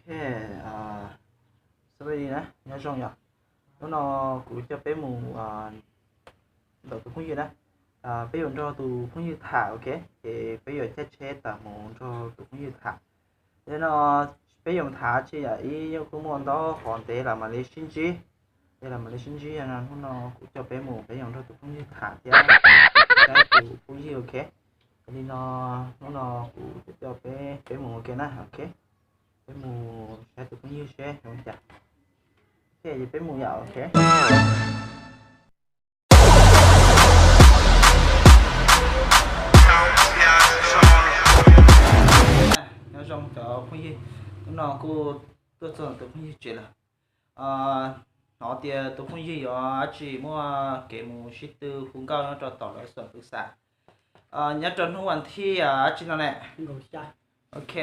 Ok, sorry na, nyob zoo yom. Hnub no kuv coj peb mus ntawm tus phooj ywg na. Peb yuav nrog tus phooj ywg tham, ok, ces peb yuav caij tsheb tawm mus nrog tus phooj ywg tham. Yog no peb yuav mus tham tsi yom, ib yeej kuj muaj ntau qhov ntev los mam li sib ntsib, es los mam li sib ntsib. Yog no hnub no kuv coj peb mus, peb yuav nrog tus phooj ywg tham thiab saib tus phooj ywg, ok. Yog li no hnub no kuv coj peb, peb mus, ok na, ok. Peb mus saib tus phooj ywg seb zoo li cas. Ok, ces peb mus yom, ok. Nyob zoo cov phooj ywg, hnub no kuj tuaj txog tus phooj ywg tsev lawm. Hnov tias tus phooj ywg yuav dab tsi muaj kev mus sib tw hu nkauj nyob rau tom lawv xyuam pwv xam. Nyob rau hnub vas thib dab tsi no ne? Ok,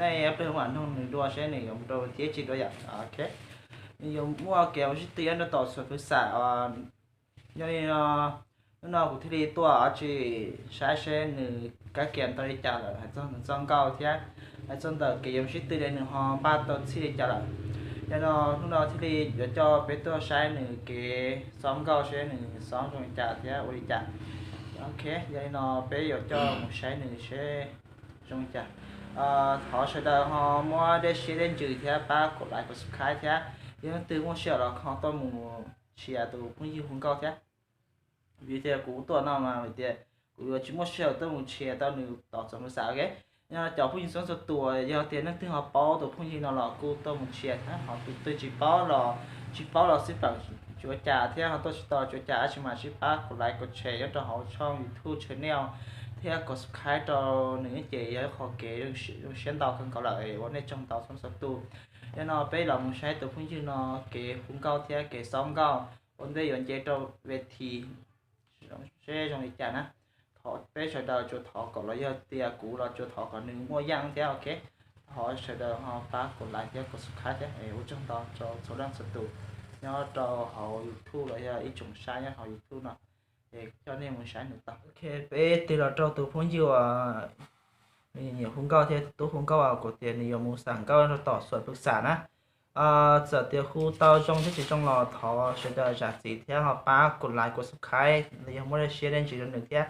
nej peb hu mam nug nws dua seb nws yuav mus rau vas thib dab tsi dua yom. Ok, nws yuav muaj kev mus sib tw nyob rau tom xyuam pwv xam. Yog li no hnub no kuv thiaj li tuaj dab tsi saib seb nws kab kias tau li cas lawm, hais txog nws txoj nkauj thiab hais txog ntawm kev yuav sib tw li nws ho npaj tau txhij li cas lawm. Yog no hnub no thiaj li yuav coj peb tuaj saib nws kev xob nkauj seb nws xob zoo li cas thiab ua li cas. Ok, yog li no peb yuav coj mus saib nws seb zoo li cas. Thov sawv daws ho muab dej siab dej ntsws thiab pab kom like kom subscribe thiab. Yog leej twg muaj sij hawm los ho tuaj mus tshias tus phooj ywg hu nkauj thiab. Vim tias kuv tuaj no mas vim tias kuv yuav tsis muaj sij hawm tuaj mus tshias tau nws tom xyuam pwv xam, ok. Yog cov phooj ywg txhua leej txhua tus, yog tias leej twg ho paub tus phooj ywg no los kuj tuaj mus tshias thiab, ho tus twg tsis paub los, tsis paub los xij peem tsis ua cas thiab, ho tuaj tsis tau tsis ua cas, tab sis mas sib pab kom like kom share nyob rau hauv tshooj YouTube channel thiab kom subscribe rau nws ces yog ib qho kev zoo siab ntau kawg nkaus lawm, ua nej tsaug ntau txhua leej txhua tus. Yog no peb los mus saib tus phooj ywg no kev hu nkauj thiab kev xob nkauj ua ntej yuav nce rau ve thi seb zoo li cas na. Thov peb sawv daws tsuas thov kom los yog tias kuv los tsuas thov kom nws muaj yeej thiab, ok. Thov sawv daws ho pab kom like thiab kom subscribe thiab, ua tsaug ntau rau txhua leej txhua tus nyob rau hauv YouTube los yog ib tsoom saib nyob hauv YouTube no. Es coj nej mus saib nws tau. Ok, peb tig los rau tus phooj ywg uas nws nyiam hu nkauj thiab tus tub hu nkauj uas kuv tias nws yuav mus xam nkauj rau tom xyuam pwv xam na. Txawm tias hu tau zoo thiab tsis zoo los thov sawv daws zam txim thiab ho pab kom like kom subscribe los yog muab dej siab dej ntsws rau nws thiab.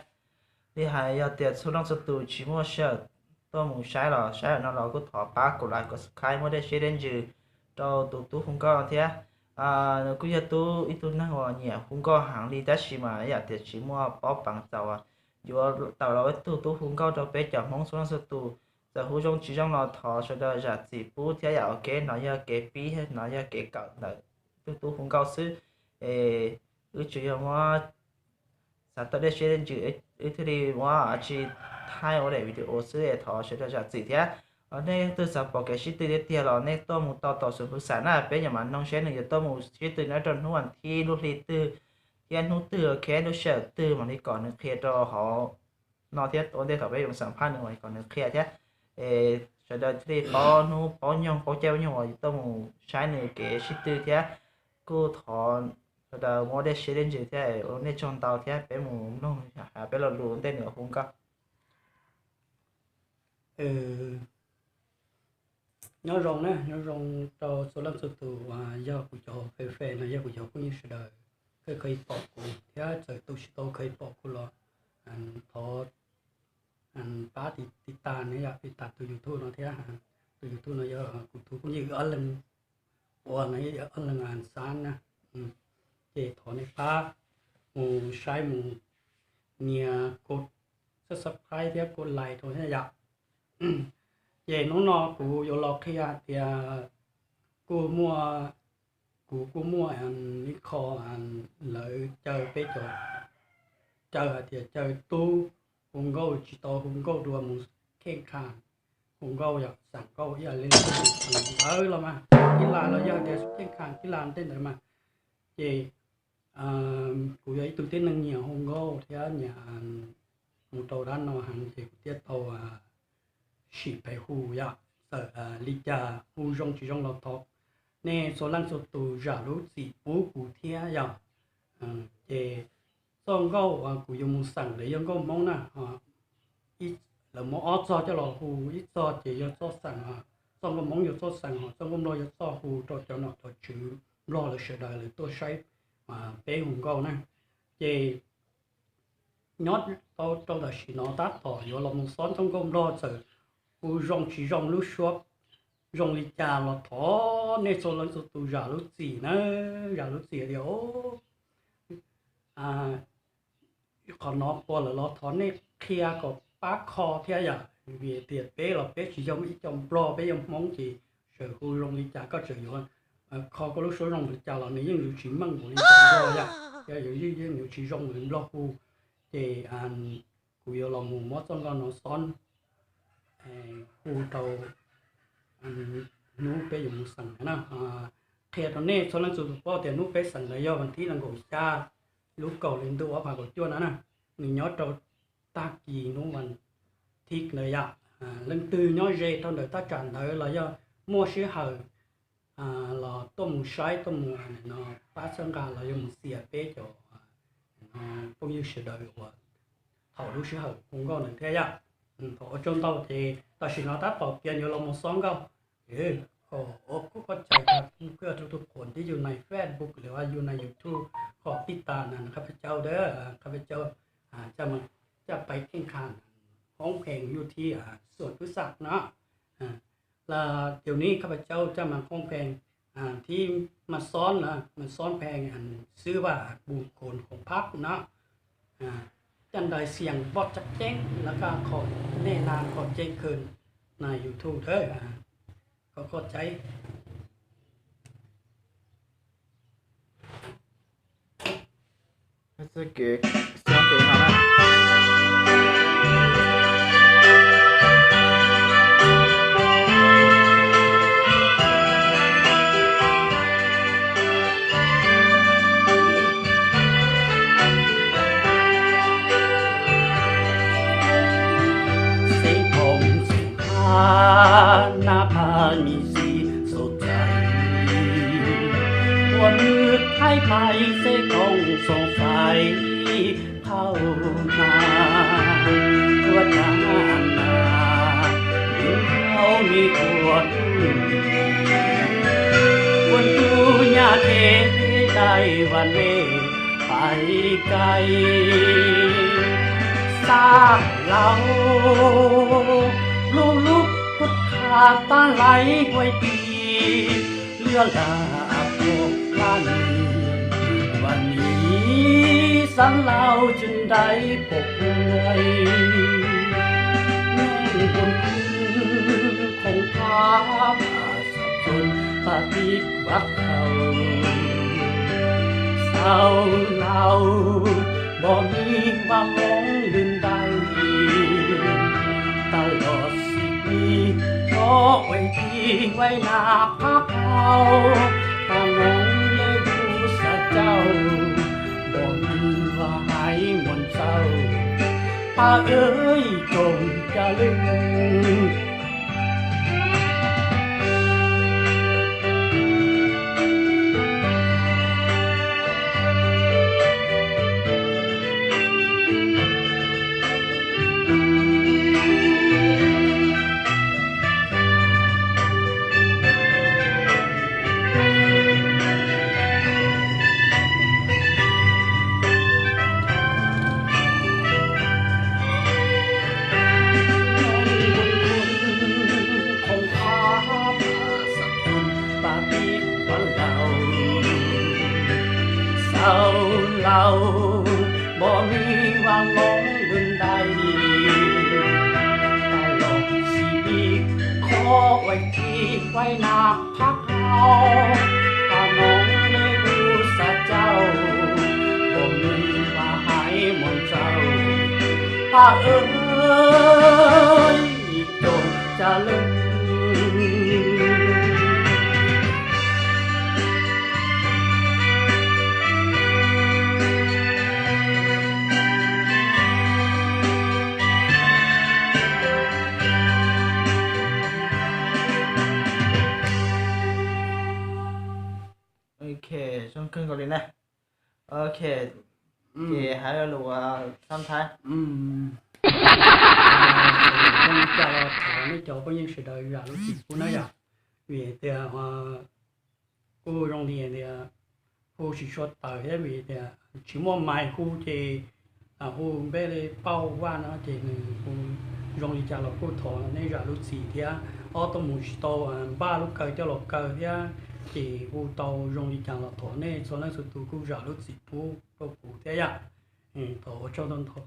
Li hais yog tias txhua leej txhua tus tsis muaj sij hawm tuaj mus saib los saib no los kuj thov pab kom like kom subscribe muab dej siab dej ntsws rau tus tub hu nkauj thiab. Nws kuj yog tub ib tug neeg uas nyiam hu nkauj heev li tab sis mas yam tias tsis muaj pob peev xwm yuav tawm los ua ib tug tub hu nkauj rau peb cov Hmoob txhua leej txhua tus. Txawm hu zoo tsis zoo los thov sawv daws zam txim pub thiab yom, ok. No yog kev pib, no yog kev kawm ntawm tus tub hu nkauj xwb. Es wb tsuas yog muab xav tau dej siab dej ntsws wb thiaj li muab tsis thaij ua daim video xwb, thov sawv daws zam txim thiab. Nej leej twg xav pom kev sib tw tiag tiag los nej tuaj mus tau tom xyuam pwv xam na, peb nyuam qhuav noog seb nws yuav tuaj mus sib tw nyob rau hnub vas thib lub hli twg thiab hnub twg, ok, lub sij hawm twg mam li kom nws qhia rau hauv no thiab ua ntej thaum peb yuav xam phaj nws mam li kom nws qhia thiab. Es sawv daws thiaj li paub hnub paub nyoog paub caij paub nyoog uas yuav tuaj mus saib nws kev sib tw thiab. Kuj thov sawv daws muab dej siab dej ntsws thiab, ua nej tsaug ntau thiab peb mus mloog peb lo lus ua ntej nws hu nkauj. Nyob zoo na, nyob zoo rau txhua leej txhua tus uas yog kuv cov fans no, yog kuv cov phooj ywg sawv daws, koj kheev pom kuv thiab txawm tus tsis tau kheev pom kuv los thov pab tiv tas ne, yog tiv tas tus YouTube no thiab. Tus YouTube no yog kuv tus phooj ywg ob leeg ua no, yog ob leeg xab na. Ces thov nej pab mus saib mus nias kos subscribe thiab kos like rau thiab yom. Ces hnub no kuv yuav los qhia tias kuj muaj, kuv kuj muaj ib qho lawv caw peb cov, caw hais tias caw tub hu nkauj tsis tau hu nkauj dua mus kheej kha hu nkauj yom, xam nkauj ib yam li lawv los mas, kib las los yog tias kheej kha kib las tej ntawd mas. Ces kuv yog ib tug tib neeg nyiam hu nkauj thiab nyiam mus rau dab no heev ces kuv thiaj tau sim pheej hu yom. Txawm li cas hu zoo tsis zoo los thov nej txhua leej txhua tus zam lub txim pub kuv thiab yom. Ces txoj nkauj uas kuv yuav mus xeem lawv yog nkauj Hmoob na. Lawv muab ob txog coj los hu, ib txog ces yog txoj xeem txoj nkauj Hmoob yuav txoj xeem, ho txoj nkauj Nplog yuav txoj hu rau cov nom cov tswv Nplog lawv sawv daws lawv tuaj saib peb hu nkauj na. Ces nyob rau tam sim no tab tom yuav los mus xob txoj nkauj Nplog, txawm hu zoo tsis zoo lub suab zoo li cas los thov nej txhua leej txhua tus zam lub txim na, zam lub txim tias qhov no puas lawm los thov nej qhia kom pab kho thiab yom, vim tias peb los peb tsis yog ib co Nplog, peb yog Hmoob ces txawm hu zoo li cas koj txawm yuav kho koj lub suab zoo li cas los nws yeej yuav tsis meej npaum li Nplog yom, yog yuav yeej yuav tsis zoo li Nplog hu. Ces kuv yuav los mus muab txoj nkauj no xob hu rau hnub peb yuav mus xeem na. Qhia rau nej txhua leej txhua tus paub tias hnub peb xeem ntawd yog vas thib nees nkaum xya lub kaum hli ntuj ob phav kaum cuaj no na. Nws nyob rau tag kis hnub vas thib ntawd yom. Leej twg nyob ze rau ntawm thaj tsam ntawd los yog muaj sij hawm los tuaj mus saib, tuaj mus no pab txhawb nqa los yog mus xiam peb cov phooj ywg sawv daws uas thaum lub sij hawm hu nkauj ntawd thiab yom. Thaum ua tsaug ntau ces tam sim no tab tom piav yuav los mus xob nkauj. Kom ua koj cais tas kuj yog tus tus qhuas tib yus nais Facebook los yus nais YouTube kom tij tas na, qhab peb caug dab, qhab peb caug caj pais kheej kha hoob pheej yuj thib xuam pwb xam no. Las tias ni qhab peb caug caj mas hoob pheej thib mas xob na, mas xob pheej xwb vaj bus khoos khoom phab no. Caj ntais xiam npoj tsa ceeb las kaj kho nej na, kho ceeb khw na YouTube thawb. Kho kho caiv Xeev Khuam xeev Kha na pha mi si sou cai, ua nws thaij pais Xeev Khuam soo fais thauj na, ua cas na, nws thauj nws ua tus, ua tus nyab kev dai vas ne pais kais xa laus, lub lub kuj qha tab lais huaib ti, lwj lam puas plab nis, vas nis xab laus tsis ntais pom puai, nyob nkuj khoom phab pha xab txoos pab tib vaj khaus, xab laus npom mi vaj hmoob lwj ntais, tas los xib plig kho uas tig vaim na phab qhau, tas noov le kuv xav cauj, npom mi vaj haiv muas ntxauj, pab wb ib tsoom caj lwj. Khoom phab pha xab txoos pab tib vaj laus, xab laus npom mi vaj hmoob lwj ntais, tas los xib plig kho uas tig vaim na phab qhau, tas noov le kuv xav cauj, npom mi vaj haiv muas ntxauj, pab wb ib tsoom caj lwj. Ok, zoo kawg nkaus li na. Ok, ces hais lus Xab Thaib. Zoo li cas los thov nej cov phooj ywg sawv daws zam lub txim pub na yom, vim tias kuj zoo li tias hu tsis sua taws thiab vim tias tsis muaj mais hu ces hu npeb li Pauj Vaj no ces nws hu zoo li cas los kuj thov nej zam lub txim thiab. Ob tuaj mus tsis tau npaj lub kaw coj los kaw thiab ces hu tau zoo li cas los thov nej txhua leej txhua tus kuj zam lub txim pub rau kuv thiab yom. Thov ua tsaug ntau ntau.